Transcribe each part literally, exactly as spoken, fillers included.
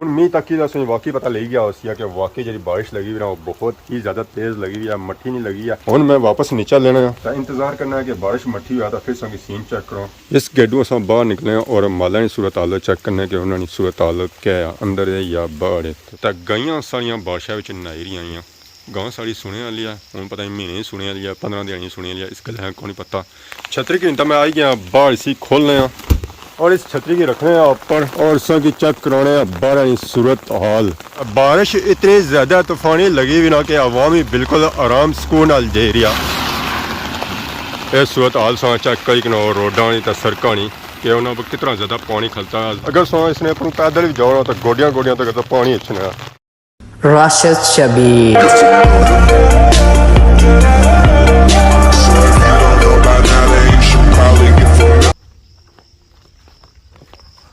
ہن می تکی دا سوئی واقعی پتہ لگی گیا ہوسی کہ واقعی جڑی بارش لگی ہوئی نا، وہ بہت ہی زیادہ تیز لگی ہوئی ہے، مٹھی نہیں لگی ہے۔ ہن میں واپس نیچے لینا ہے۔ تے انتظار کرنا ہے کہ بارش مٹھی ہوا تے پھر سنگی سین چیک کرو۔ اس گیٹوں اساں باہر نکلے ہیں اور مالا نی صورت حال چیک کرنے کہ انہاں نی صورت حال کیا ہے، اندر ہے یا باہر ہے۔ تے گائیاں ساریاں بارشاں وچ نہائی رہیاں ہیں۔ گاں ساڑی سنے والی ہے، ہن پتہ نہیں مہینے ہی سنے والی ہے، پندرہ دیہاڑی سنے والی ہے، اس گلے کونی پتہ۔ چھتری کی ہن تاں میں آئی گیا باہر، اسی کھولنے ہاں اور اس چھتری کی رکھنے ہاں اوپر اور اساں کی چیک کرانے ہاں باہر نی صورت حال۔ بارش اتنی زیادہ طوفانی لگی ہوئی نا کہ عوام ہی بالکل آرام سکون نال جائی رہیا۔ اے صورت حال ساں چیک کری کنا، روڈاں نی تے سڑکاں نی کہ انہاں پر کتنا زیادہ پانی کھلتا ہے۔ اگر ساں اس نے اپنوں پیدل بھی جاؤ نا تو گوڈیاں گوڈیاں تک تو پانی اچھنا ہے۔ راشد شبیر۔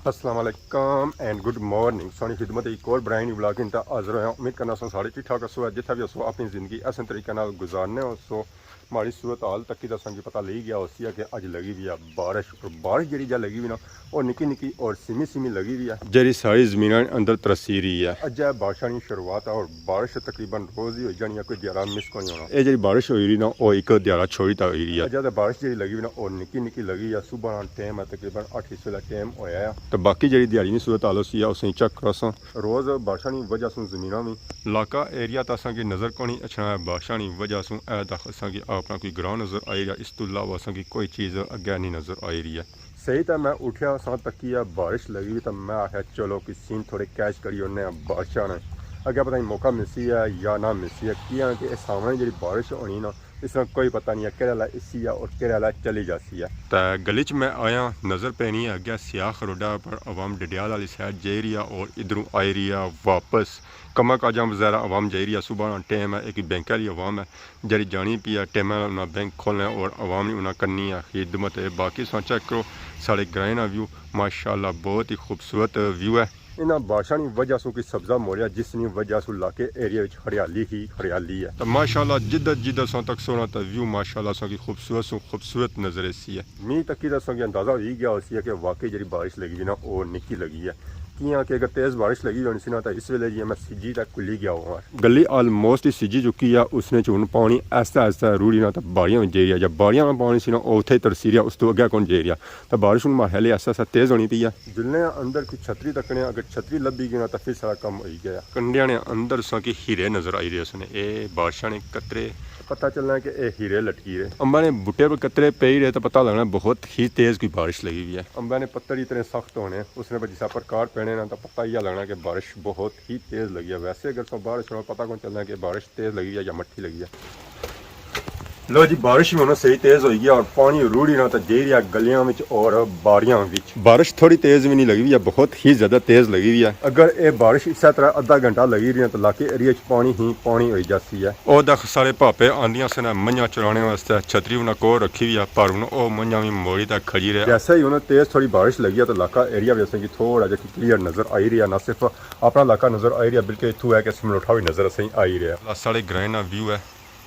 السلام علیکم اینڈ گڈ مارننگ۔ سانی خدمت ایک اور برائن ولاگ انتا حاضر ہویا۔ امید کرنا سو سارے ٹھیک ٹھاک ہسو، جتھا بھی ہسو اپنی زندگی احسن طریقے نال گزارنے ہسو۔ ماڑی صورت حال تکی دا سنگی پتہ لگی گیا ہوسی کہ اج لگی ہوئی ہے بارش، اور بارش جڑی جا لگی ہوئی نا، اور نکی نکی اور سمی سمی لگی ہوئی ہے، جڑی ساری زمیناں اندر ترسی رہی ہے۔ اج ہے بارشاں نی شروعات ہے اور بارش تقریباً روز ہی ہوئی جانی ہے، کوئی دیہاڑا مس کوئی ہونا۔ اے جڑی بارش ہوئی رہی نا، او ایک دیہاڑا چھوڑی تا ہوئی رہی ہے۔ اج تے بارش جڑی لگی ہوئی نا، او نکی نکی لگی ہوئی ہے۔ صبح نا ٹائم ہے، تقریباً اٹھ اس ویلے ٹائم ہویا ہے۔ تے باقی جڑی دیہاڑی نی صورت حال ہوسی ہے، اسے چیک کراساں۔ روز بارشاں نی وجہ سوں زمیناں وی علاقہ ایریا تاں اساں کی نظر کونی اچھنا ہے، بارشاں نی وجہ سوں اے تک اساں کی اپنا کوئی گراں نظر آئی رہیا، اس تو علاوہ اساں کی کوئی چیز اگے نہیں نظر آئی رہی ہے۔ صحیح تاں میں اٹھیا ساں، تکیا بارش لگی ہوئی تاں میں آخیا چلو کوئی سین تھوڑے کیچ کری اونے آں بارشاں نے۔ اگے پتہ نہیں موقع ملسی ہے یا نہ ملسی ہے، کیاں کہ اے سامنے جڑی بارش ہونی نا، اس طرح کوئی پتہ نہیں ہے کہڑے والا اسی ہے اور کہڑے والا چلی جاسی ہے۔ تے گلی چ میں آیا، نظر پینی ہے اگے سیاخ روڈا پر عوام ڈڈیال والی سائیڈ جائی رہی ہے اور ادھروں آئی رہی ہے واپس۔ کماں کاجاں وغیرہ عوام جائی رہی ہے، صبح نا ٹائم ہے، ایک بینک والی عوام ہے جڑی جانی پی ہے، ٹائم ہے انہاں بینک کھولنا ہے اور عوام نی انہاں کرنی ہے خدمت ہے۔ باقی ساں چیک کرو ساڑے گرائیں نا ویو، ماشاءاللہ بہت ہی خوبصورت ویو ہے۔ انہاں بارشاں نی وجہ سوں کوئی سبزہ موریا، جس نی وجہ سوں علاقے ایریا وچ ہریالی ہی ہریالی ہے۔ تے ماشاءاللہ جدھر جدھر ساں تک سونا تے ویو ماشاءاللہ ساں کی خوبصورت سوں خوبصورت نظر ایسی ہے۔ می تکی تے ساں کی اندازہ ہوئی گیا ہوسی ہے کہ واقعی جڑی بارش لگی ہوئی نا، او نکی لگی ہے۔ کیاں کہ اگر تیز بارش لگی ہوئی ہونی سی نا، تے اس ویلے جی میں سجی تے کھلی گیا ہوا۔ گلی آلموسٹ ہی سجی چکی ہے، اس نے چ ہن پانی آہستہ آہستہ روڑی نا تے باڑیاں وچ جائی رہیا، جب باڑیاں نا پانی سی نا، او اتھے ہی ترسی رہیا، اس تو اگے کون جائی رہیا۔ تے بارش ہن ماڑے خیال آہستہ آہستہ تیز ہونی پئی ہے۔ جلنے آں اندر کوئی چھتری تکنے آں، اگر چھتری لبھی گئی نا تاں پھر سارا کم ہوئی گیا۔ کنڈیاں نے اندر ساں کی ہیرے نظر آئی رہے سن، اے بارشاں نے قطرے۔ پتہ چلنا ہے کہ اے ہیرے لٹکی رہے۔ امباں نے بوٹے پر قطرے پئی رہے تو پتہ لگنا بہت ہی تیز کوئی بارش لگی ہوئی ہے۔ امباں نے پتر اتنے سخت ہونے، اس نے جس پر کار پینے نا تو پتہ ہی لگنا کہ بارش بہت ہی تیز لگی ہے۔ ویسے اگر سو بارش ہو پتہ کون چلنا کہ بارش تیز لگی ہے یا مٹھی لگی ہے۔ لو جی، بارش بھی ہن صحیح تیز ہوئی گیا اور پانی روڑی نا تے جائی رہیا گلیاں وچ اور باڑیاں وچ۔ بارش تھوڑی تیز بھی نہیں لگی ہوئی ہے، بہت ہی زیادہ تیز لگی ہوئی ہے۔ اگر اے بارش اسے طرح ادھا گھنٹہ لگی رہی ہے تو علاقے ایریا وچ پانی ہی پانی ہوئی جاسی ہے۔ او دکھ سارے پاپے آندیاں سن منجاں چرانے واسطے، چھتری انہاں کول رکھی ہوئی ہے، پر ہن او منجاں بھی موڑی تے کھڑی رہے۔ جیسے ہی انہاں تیز تھوڑی بارش لگی ہے تو علاقہ ایریا بھی اساں کی تھوڑا جہا کلیئر نظر آئی رہی ہے، نہ صرف اپنا علاقہ نظر آئی رہیا بلکہ اتھوں ہے کہ سملوٹھا بھی نظر اساں کی آئی رہیا۔ ساڑے گرائیں نا ویو ہے۔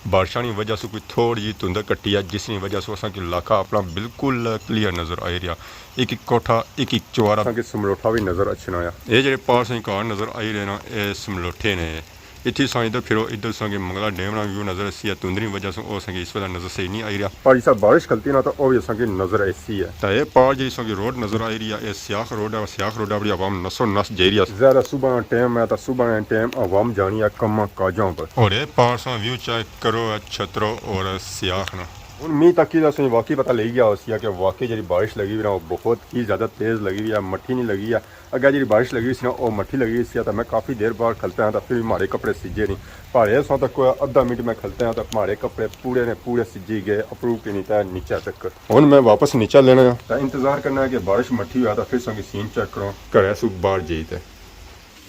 بارشاں نی وجہ سوں کوئی تھوڑی جی دھند کٹی ہے، جس نی وجہ سوں اساں کی علاقہ اپنا بالکل کلیئر نظر آئی رہیا۔ ایک ایک کوٹھا، ایک ایک چوارا۔ اساں کی سملوٹھا بھی نظر اچھنا آیا۔ اے جڑے پار ساں کی گھر نظر آئی رہے نا، اے سملوٹھے نے۔ اتھی ساں ادھر پھرو، ادھر ساں کی منگلا ڈیم نا ویو نظر اسی ہے، دھند نی وجہ سوں او ساں کی اس ویلے نظر صحیح نہیں آئی رہیا۔ پر جسا بارش کھلتی نا تو او بھی اساں کی نظر ایسی ہے۔ تے اے پار جڑی ساں کی روڈ نظر آئی رہی ہے، اے سیاخ روڈ ہے، سیاخ روڈ ہے، بڑی عوام نسو نس جائی رہی ہے۔ ظاہر ہے صبح نا ٹائم ہے تو صبح نا ٹائم عوام جانی ہے کماں کاجاں پر۔ اور اے پار ساں ویو چیک کرو، اے چھترو اور سیاخ نا۔ ہن می تکی دا سوئی واقعی پتہ لگی گیا ہوسی کہ واقعی جڑی بارش لگی ہوئی نا، وہ بہت ہی زیادہ تیز لگی ہوئی ہے، مٹھی نہیں لگی ہے۔ اگے جڑی بارش لگی ہوئی سی نا، وہ مٹھی لگی ہوئی سی، تو میں کافی دیر باہر کھلتا ہاں، تو پھر بھی ماڑے کپڑے سجے نہیں۔ پہاڑے ساں تک کوئی ادھا منٹ میں کھلتا ہاں، تو ماڑے کپڑے پورے نے پورے سجی گئے، اپروں کی نہیں تے نیچے تک۔ ہن میں واپس نیچے لینا ہاں۔ تو انتظار کرنا ہے کہ بارش مٹھی ہوا، تو پھر ساں کی سین چیک کرو۔ گھرے سو باہر جائی تے۔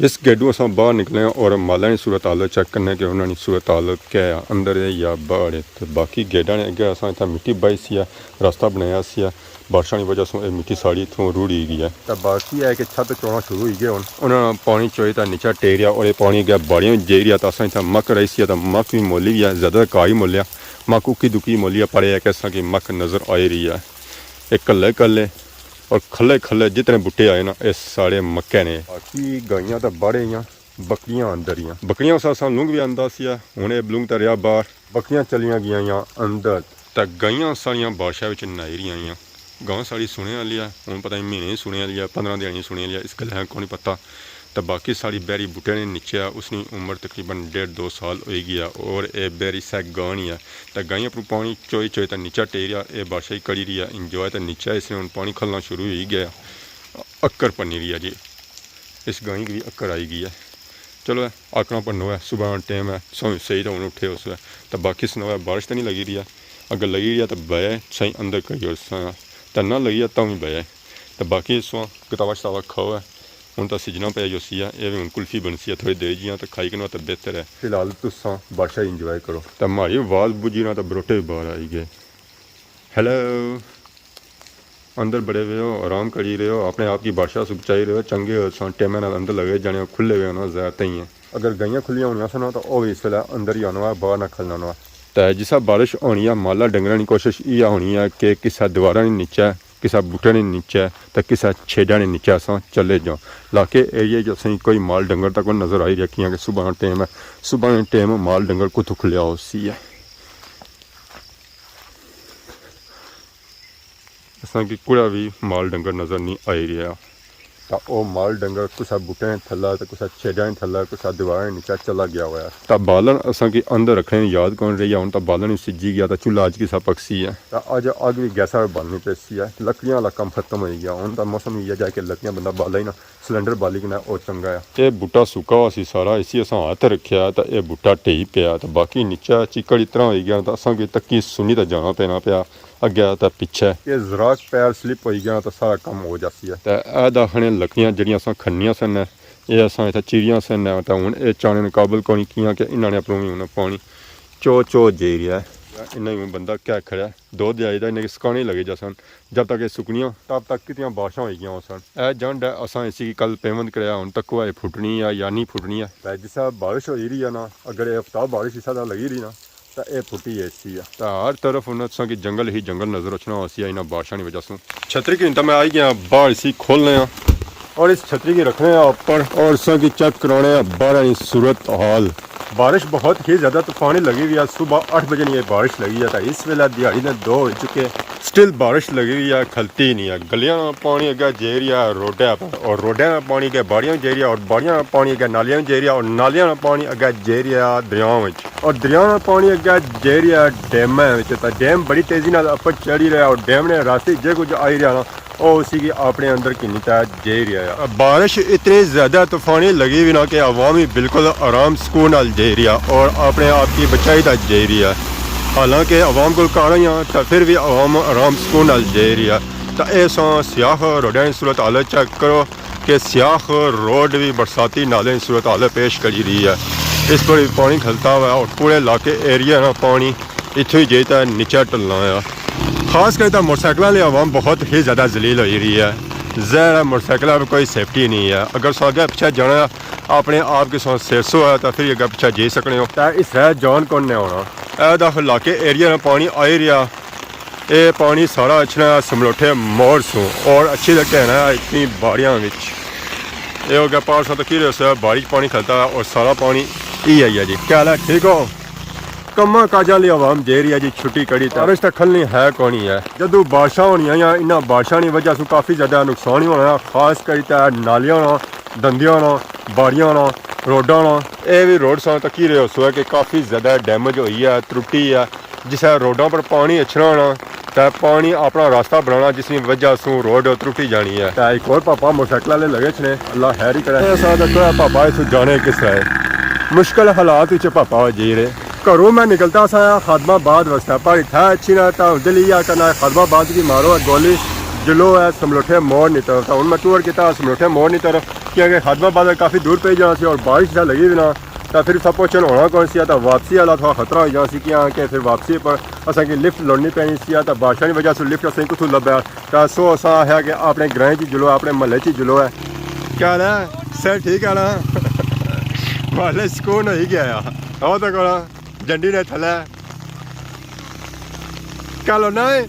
اس گیٹوں اساں باہر نکلے ہیں اور مالا نی صورت حال چیک کرنے کہ انہاں نی صورت حال کیا ہے، اندر ہے یا باہر ہے۔ تے باقی گیٹاں نے اگے اساں اتھا مٹی بائی سی ہے، راستہ بنایا سی ہے، بارشاں نی وجہ سوں اے مٹی ساری اتھوں روڑی گئی ہے۔ تے باقی ہے کہ چھت چونا شروع ہوئی گئے ہن۔ انہاں پانی چوئی تے نیچے ٹیریا اور اے پانی اگے باڑیاں وچ جائی رہیا، تے اساں اتھا مک رائی سی ہے، تے مک بھی مولی بھی ہے، زیادہ تر کائی مولیا، مک اکی دکی مولی ہے، پر اے ہے کہ اساں کی مک نظر آئی رہی ہے۔ اے کلے کلے اور کھلے کھلے جتنے بوٹے آئے نا، اے سارے مکے نے۔ باقی گائیاں تاں باہر ہیاں، بکریاں اندر ہیاں۔ بکریاں اس اساں لنگ وی آندا سیا، ہن اے لنگ تاں رہیا باہر۔ بکریاں چلیاں گیاں اندر۔ تاں گائیاں ساریاں بارشاں وچ نہائی رہیاں ہیاں۔ گاں ساڑی سنے آلی ہے، ہن پتہ نہیں مہینے سنے آلی ہے، پندرہ دیہاڑیاں سنے آلی ہے، اس گلے نا کوئی پتہ۔ تاں باقی ساڑی بہری بوٹے نے نیچے ہے، اس نی عمر تقریباً ڈیڑھ دو سال ہوئی گیا، اور اے بہری سہ گاں نی ہے۔ تاں گائیاں اپروں پانی چوئی چوئی تاں نیچے ٹہی رہیا، اے بارشاں ہی کری رہیا، انجوائے تاں نیچے اس نے ہن پانی کھلنا شروع ہوئی گیا۔ اکر پنی رہیا جی، اس گائیں کی بھی اکر آئی گئی ہے۔ چلو، آکڑاں پنو ہے، صبح نا ٹائم ہے، سوئی سہی تاں ہن اٹھے اس ویلے۔ تاں باقی سناؤ، بارش تاں نہیں لگی رہی ہے؟ اگر لگی رہی ہے تاں بہے سائیں اندر کری اور سائیں، تاں نہ لگی ہے تاں بھی بہے۔ تاں باقی اس وقت کتاباں شتاباں کھاؤ ہے، ہن تاں سجنا پیا جو سی ہے، اے بھی ہن کلفی بنسی ہے، تھوڑی دیر جیاں تاں کھائی کنو تاں بہتر ہے۔ فی الحال تساں بارشاں انجوائے کرو۔ تاں ماڑی آواز بجی نہ تاں بروٹے بھی باہر آئی گئے۔ ہیلو، اندر بڑے ہوئے ہو، آرام کری رہے ہو، اپنے آپ کی بادشاہ سو بچائی رہے ہو، چنگے ہو، ساں ٹیمے نال اندر لگے جانے ہو، کھلے ہوئے ہونا زیادہ ہی ہیں۔ اگر گائیاں کھلیاں ہونیاں سن نا تاں او وی اس ویلے اندر ہی آنا ہوا، باہر نہ کھلنا ہوا۔ تے جسا بارش ہونی ہے، مالا ڈنگراں نی کوشش ایہا ہونی ہے کہ کسا دیواراں نی نیچے، کسا بوٹے نی نیچے، تے کسا چھیڈاں نی نیچے اساں چلے جاؤں۔ علاقے ایریے جو اساں کوئی مال ڈنگر تک کوئی نظر آئی رہیا، کیاں کہ صبح نا ٹائم ہے، صبح نے ٹائم مال ڈنگر کتھوں کھلیا ہو سی ہے۔ اساں کی کوڑا بھی مال ڈنگر نظر نہیں آئی رہیا۔ تاں او مال ڈنگر کسا بوٹے نے تھلا، تاں کسا چھیڈاں نے تھلا، کسا دیواراں نے نیچا چلا گیا ہویا۔ تاں بالن اساں کی اندر رکھنے نی یاد کون رہی ہے، ہن تاں بالن وی سجی گیا، تاں چولہا اج کسا پکسی ہے۔ تاں اج اگ وی گیسا پر بالنی پیسی ہے، لکڑیاں والا کم ختم ہوئی گیا۔ ہن تاں موسم ایہا جا کہ لکڑیاں بندہ بالے ہی نہ، سلنڈر بالی کنا او چنگا ہے۔ اے بوٹا سکا ہویا سی سارا، اسی اساں ہتھ رکھیا تاں اے بوٹا ٹہی پیا، تاں باقی نیچا چیکڑ اتنا ہوئی گیا تاں اساں کی تکی سنی تاں جانا پینا پیا۔ اگے تے پچھے۔ کہ ذرا ک پیر سلپ ہوئی گیا تاں سارا کم ہو جاسی ہے۔ تے اے داخنے لکڑیاں جڑیاں اساں کھنیاں سن، اے اساں اتھا چیریاں سن، تے ہن اے چانے نے قابل کونی، کیاں کہ انہاں نے اپروں وی ہن پانی چو چو جائی رہیا ہے۔ انہاں ہی ہن بندہ کہہ کھڑا ہے، دو دیہاڑی دا انہاں کی سکانے لگے جاسن، جب تک اے سکنیاں تب تک کتنیاں بارشاں ہوئی گیاں ہوسن۔ اے جنڈ ہے، اساں اسی کی کل پیوند کریا، ہن تکو اے پھٹنی ہے یا نہیں پھٹنی ہے۔ تے جس طرح بارش ہوئی رہی ہے نا، اگر اے ہفتہ بارش اس طرح لگی رہی نا، تاں اے پھٹی ایسی ہے۔ تاں ہر طرف ہن تساں کی جنگل ہی جنگل نظر اچھنا ہوسی ہے انہاں بارشاں نی وجہ سوں۔ چھتری کی تاں میں آئی گیا باہر، اسی کھولنے ہاں اور اس چھتری کی رکھنے ہاں اوپر اور تساں کی چیک کرانے ہاں باہر نی صورت حال۔ بارش بہت ہی زیادہ طوفانی لگی ہوئی ہے، صبح آٹھ بجے نی اے بارش لگی ہے، تاں اس ویلے دیہاڑی نے دو ہو چکے، سٹل بارش لگی ہوئی ہے، کھلتی نہیں ہے۔ گلیاں نا پانی اگے جائی رہیا ہے روڈے پر، اور روڈے نا پانی اگے باڑیاں جائی رہیا، اور باڑیاں نا پانی اگے نالیاں وچ جائی رہیا، اور نالیاں نا پانی اگے جائی رہیا دریاواں وچ۔ اور دریا نا پانی اگے جائی رہیا ڈیماں وچ، تاں ڈیم بڑی تیزی نال اپر چڑھی رہیا، اور ڈیم نے راستے جے کچھ آئی رہیا نا، او اسی کی اپنے اندر گھنی تے جائی رہیا ہے۔ بارش اتنی زیادہ طوفانی لگی ہوئی نا کہ عوام ہی بالکل آرام سکون نال جائی رہیا اور اپنے آپ کی بچائی تے جائی رہیا ہے۔ حالانکہ عوام کول کاراں ہیاں، تاں پھر بھی عوام آرام سکون نال جائی رہیا ہے۔ تاں اے ساں سیاخ روڈاں نی صورت حال چیک کرو۔ کہ سیاخ روڈ وی برساتی نالیاں نی صورت حال پیش کری رہی ہے۔ اس پر وی پانی کھلتا ہوا ہے اور پورے علاقے ایریا نا پانی اتھوں ہی جائی تے نیچے ٹلنا ہے۔ خاص کر تے موٹر سائیکلاں آلی عوام بہت ہی زیادہ ذلیل ہوئی رہی ہے۔ ظاہر ہے موٹر سائیکلاں پر کوئی سیفٹی نہیں ہے۔ اگر سو اگے پیچھے جانا ہے، اپنے آپ کی سو سیر سو ہے تاں پھر اگے پیچھے جائی سکنے ہو۔ تے اس ہے جان کون نے ہونا۔ اے دا علاقے ایریا نا پانی آئی رہیا۔ اے پانی سارا اچھنا سملوٹھے موڑ سوں اور اچھی لگے نا اتنی باڑیاں وچ۔ اے ہو گیا پار سوں تکی رہے سو باڑی چ پانی کھلتا ہے اور سارا پانی ای آئی ہے جی۔ کیا حال ہے؟ ٹھیک ہو؟ کماں کاجاں لی عوام جائی رہی ہے جی چھٹی کڑی تے۔ بارش تے کھلنی ہے کونی ہے۔ جدوں بارشاں ہونیاں یا انہاں بارشاں نی وجہ سوں کافی زیادہ نقصان ہی ہونا ہے، خاص کری تے نالیاں ہونا، دندیاں ہونا، باڑیاں ہونا، روڈاں ہونا۔ اے وی روڈ ساں تکی رہے ہو سو ہے کہ کافی زیادہ ڈیمیج ہوئی ہے، ترٹی ہے۔ جسے روڈاں پر پانی اچھنا ہونا تے پانی اپنا راستہ بنانا، جس نی وجہ سوں روڈ ترٹی جانی ہے۔ تے ایک اور پاپا موٹرسائیکل والے لگے اچھنے، اللہ خیر ہی کرے۔ اے سارا دسو ہے پاپا اتھوں جانے کس طرح ہے؟ مشکل حالات وچ پاپا جائی رہے۔ گھروں میں نکلتا سا خادم آباد واسطے، پر اتھا اچھی نہ تاں دل یہ کرنا خادم آباد کی مارو ہے گولی، جلو ہے سملوٹھے موڑ نی طرف۔ تاں ہن میں ٹور کیتا سملوٹھے موڑ نی طرف، کیونکہ خادم آباد کافی دور پئی جانا سی اور بارش اتھا لگی وی نہ۔ تاں پھر اتھا پہنچن ہونا کون سی، تاں واپسی والا تھوڑا خطرہ ہوئی جانا سی، کیاں کہ پھر واپسی پر اساں کی لفٹ لوڑنی پینی سی، تاں بارشاں نی وجہ سے لفٹ اساں کی کتھوں لبھے؟ تاں سو اساں آخیا کہ اپنے گرائیں چ جلو، اپنے محلے چ جلو ہے۔ کیا حال ہے؟ سر ٹھیک ہے نا؟ محلے سکون ہوئی گیا ہے۔ آؤ تاں کرو، جنڈی نے تھلے۔ کیا لونا ہے؟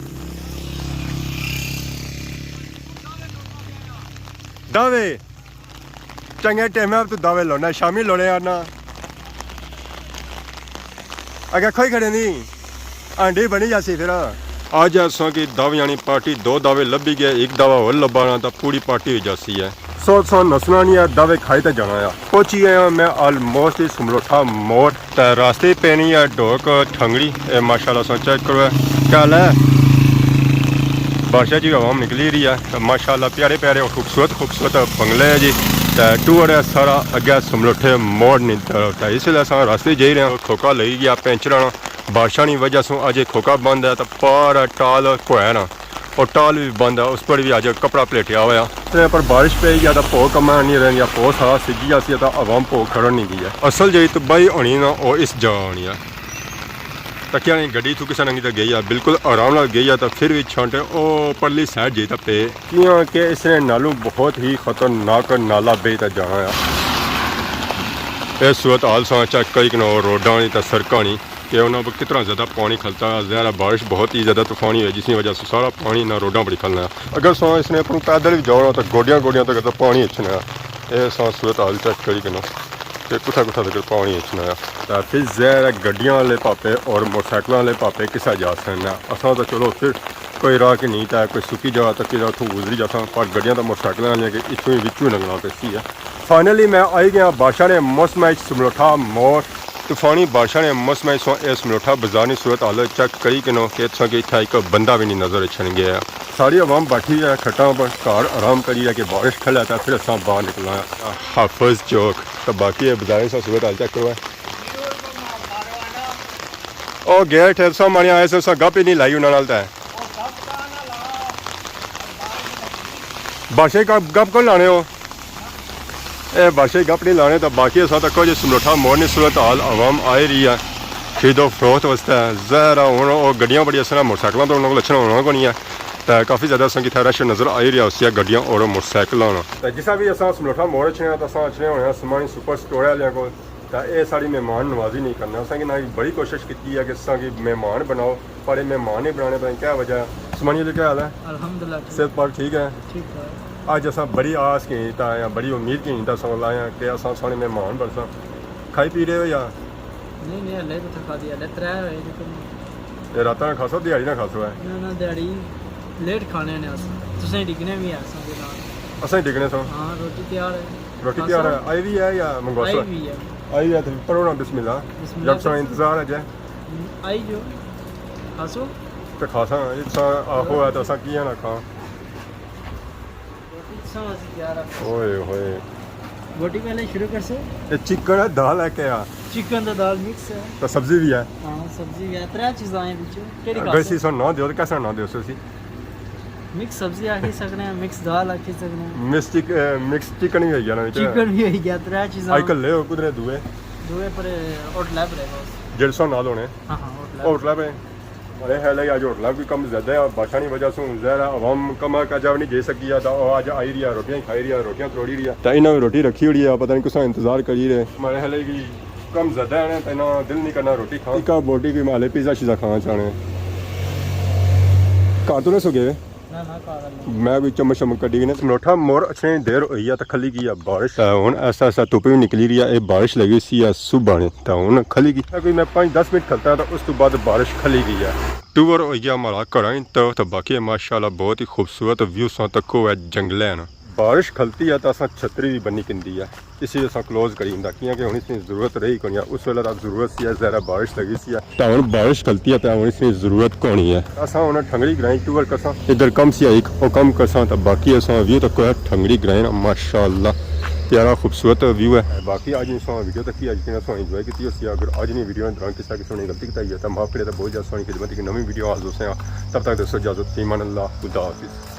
دعوے۔ چنگے ٹائم ہے، تو دعوے لونا، شامی لونے آنا۔ اگے کھوئی کھڑے نہیں، ہانڈی بنی جاسی پھر۔ اج اساں کی دعوے آنی پارٹی، دو دعوے لبھی گئے، ایک دعوے ہور لبھانا تاں پوری پارٹی ہوئی جاسی ہے۔ سو سو نسنا نہیں ہے، دعوے کھائی تے جانا ہے۔ پہنچی گئے ہاں میں آلموسٹ سملوٹھا موڑ۔ تے راستے پینی ہے ڈھوک ٹھنگڑی۔ اے ماشاءاللہ سو چیک کرو، اے کیا حال ہے؟ بارشاں جی عوام نکلی رہی ہے۔ ماشاءاللہ پیارے پیارے اور خوبصورت خوبصورت بنگلے ہے جی۔ تے ٹور ہے سارا اگے سملوٹھے موڑ نی طرف۔ تے اس ویلے اساں راستے جائی رہے ہیں۔ کھوکا لگی گیا پینچر آنا۔ بارشاں نی وجہ سوں اج اے کھوکا بند ہے۔ تے پارا ٹال کوہے نا۔ اور ٹال بھی بند ہے، اس پر بھی اج کپڑا پلیٹیا ہوا۔ تے پر بارش پئی گیا تاں پو کما نہیں رہن یا پو سارا سجی جاسی تاں عوام پو کھڑن نہیں دی ہے۔ اصل جڑی تباہی ہونی نا، او اس جگہ ہونی ہے۔ تکیا نہیں گڈی تھو کسے ننگی تے گئی ہے، بالکل آرام نال گئی ہے، تاں پھر بھی چھانٹے او پرلی سائیڈ جائی تاں پے۔ کیاں کہ اس نے نالوں بہت ہی خطرناک نالا بہی تے جانا ہے۔ اے صورت حال ساں چیک کری کنو روڈاں نی تے سڑکاں نی۔ کہ انہاں پر کتنا زیادہ پانی کھلتا ہے۔ ظاہر ہے بارش بہت ہی زیادہ طوفانی ہوئی، جس کی وجہ سے سارا پانی انہاں روڈاں پر ہی کھلنا ہے۔ اگر ساں اس نے اپنوں پیدل بھی جاؤ نا تو گوڈیاں گوڈیاں تک تو پانی اچھنا ہے۔ اے ساں صورت حال چیک کری کنو کہ کتھا کتھا تک پانی اچھنا ہے۔ تے پھر ظاہر ہے گڈیاں والے پاپے اور موٹر سائیکلاں والے پاپے کسا جا سکنا ہے۔ اساں تو چلو پھر کوئی راہ کی نہیں تا، کوئی سکی جگہ تک اتھوں گزری جاساں، پر گڈیاں تے موٹر سائیکلاں والیاں کے اتھوں ہی وچوں لنگھنا پیسی ہے۔ فائنلی میں آئی گیا بارشاں نے موسم وچ سملوٹھا موڑ۔ طوفانی بارشاں نے موسم وچ سو اس ملوٹھا بازار نی صورت حال چیک کری کنو کہ تساں کی اتھا ایک بندہ بھی نہیں نظر اچھن گیا۔ ساری عوام بیٹھی ہے کھٹاں پر، گھر آرام کری ہے کہ بارش کھلے تا پھر اساں باہر نکلنا ہے۔ حافظ چوک، تو باقی ہے بازار سا صورت حال چیک کرو ہے۔ او گیٹ ہے، سو مانے آئے سو، سو گپ ہی نہیں لائی انہاں نال تے۔ بادشاہی گپ، گپ کون لانے ہو؟ اے بادشاہی گپ نہیں لانے، تو باقی اساں تکو جی سملوٹھا موڑ نی صورت حال عوام آئی رہی ہے خرید و فروخت واسطے۔ ظاہر ہے ہن او گڈیاں بڑی اساں موٹر سائیکلاں تو انہاں کول اچھنا ہونا کو نہیں ہے، تے کافی زیادہ اساں کی اتھا رش نظر آئی رہیا ہوسی ہے گڈیاں اور موٹر سائیکلاں ہونا۔ تے جس طرح بھی اساں سملوٹھا موڑ اچھنے آں، تے اساں اچھنے ہونے آں سمانی سپر سٹور آلیاں کول۔ تے اے ساڑی مہمان نوازی نہیں کرنا۔ اساں کی نہ بڑی کوشش کیتی ہے کہ اساں کی مہمان بناؤ، پر اے مہمان نہیں بنانے، پتہ نہیں کیا وجہ ہے۔ سمانی جی، کیا حال ہے؟ الحمدللہ، ٹھیک۔ صحت پار ٹھیک ہے؟ ٹھیک ٹھاک۔ اج اساں بڑی آس کی تا یا بڑی امید کی تا سو لایا کہ اساں ساڑے مہمان بنساں۔ کھائی پی رہے ہو یا؟ نہیں، نہیں، ہلے تو تھکا دیا، ہلے ترے ہوئے جی تم۔ اے راتاں نہ کھاسو، دیہاڑی نہ کھاسو ہے؟ نہ، نہ، دیہاڑی لیٹ کھانے نے اساں۔ تسیں ڈگنے بھی ہے اساں دے نال۔ اساں ہی ڈگنے سو؟ ہاں، روٹی تیار ہے۔ روٹی تیار ہے، آئی بھی ہے یا منگوسو؟ آئی بھی ہے۔ آئی ہے تو پڑھو نا بسم اللہ۔ بسم اللہ جب سو کرو۔ انتظار ہے جے۔ آئی جو۔ کھاسو؟ تو کھاساں، یہ سا آخو ہے تو اساں کیا نہ کھاں۔ روٹی ساں اسی تیار رکھو۔ اوئے ہوئے۔ روٹی پہلے شروع کرسو۔ یہ چکن ہے، دال ہے کیا؟ چکن تے دال مکس ہے۔ تو سبزی بھی ہے؟ ہاں، سبزی بھی ہے۔ ترے چیزاں ہیں وچ۔ کیڑی اگر کھاسو؟ اسی سو نہ دیو تو کیسا نہ دیو سو اسی؟ مکس سبزی آکھی سکنے ہیں، مکس دال آکھی سکنے ہیں۔ مکس چک-، اے، مکس چکن بھی ہوئی گیا نا وچ۔ چکن بھی ہوئی گیا، ترے چیزاں۔ آج کل لے ہو کدرے دوئے؟ دوئے پر ہوٹل ہے بڑے بس۔ جیڑے سو نال ہونے؟ ہاں، ہاں، ہوٹل ہے۔ ہوٹل ہے بڑے۔ ہمارے خیال ہے اج ہوٹلاں کوئی کم زیادہ ہے، بارشاں نی وجہ سوں ظاہر ہے عوام کما کاجا وی نہیں جائی سکی ہے، تاں او اج آئی رہی ہے، روٹیاں ہی کھائی رہی ہے، روٹیاں تروڑی رہی ہے۔ تاں انہاں وی روٹی رکھی ہوئی ہے، پتہ نہیں کساں انتظار کری رہے۔ ہمارے خیال ہے کہ کم زیادہ ہے نا، تاں انہاں دل نہیں کرنا روٹی کھان۔ ایک آ بوٹی کوئی مالے پیزا شیزا کھانا چاہنے۔ گھر تو نہیں سو گئے؟ نہ، نہ، کار آ۔ میں کوئی چمچ شمچ کڈی کے نہیں۔ سملوٹھا موڑ اچھنے دیر ہوئی ہے تاں کھلی گئی ہے بارش۔ تے ہن ایسا ایسا دھپ وی نکلی رہی ہے۔ اے بارش لگی سی ہے صبح نے، تے ہن کھلی گئی۔ کوئی میں پانچ دس منٹ کھلتا ہے، تے اس تو بعد بارش کھلی گئی ہے۔ ٹور ہوئی گیا ہمارا گھراں نی طرف، تے باقی ماشاءاللہ بہت ہی خوبصورت ویو ساں تکو ہے جنگلے نا۔ بارش کھلتی ہے تے اساں چھتری وی بنی کندی ہے۔ اسی اساں کلوز کری ہوندا، کیاں کہ ہن اس نی ضرورت رہی کونی ہے۔ اس ویلے تاں ضرورت سی ہے، ظاہر ہے بارش لگی سی ہے۔ تاں ہن بارش کھلتی ہے، تاں ہن اس نی ضرورت کونی ہے۔ اساں ہن ٹھنگڑی گرائیں ٹور کرساں، ادھر کم سی ایک او کم کرساں، تاں باقی اساں ویو تکو ہے ٹھنگڑی گرائیں نا، ماشاءاللہ پیارا خوبصورت ویو ہے۔ باقی اج اساں ویڈیو تکی، اج کنا اساں انجوائے کیتی ہوسی۔ اگر اج نی ویڈیو نے دوران کسا قسم نی غلطی کتائی ہے تاں معاف کرے، تاں بہت زیادہ سوہنی خدمت کی نویں ویڈیو حاضر ہوساں۔ تب تک دوستو اجازت، فی امان اللہ، خدا حافظ۔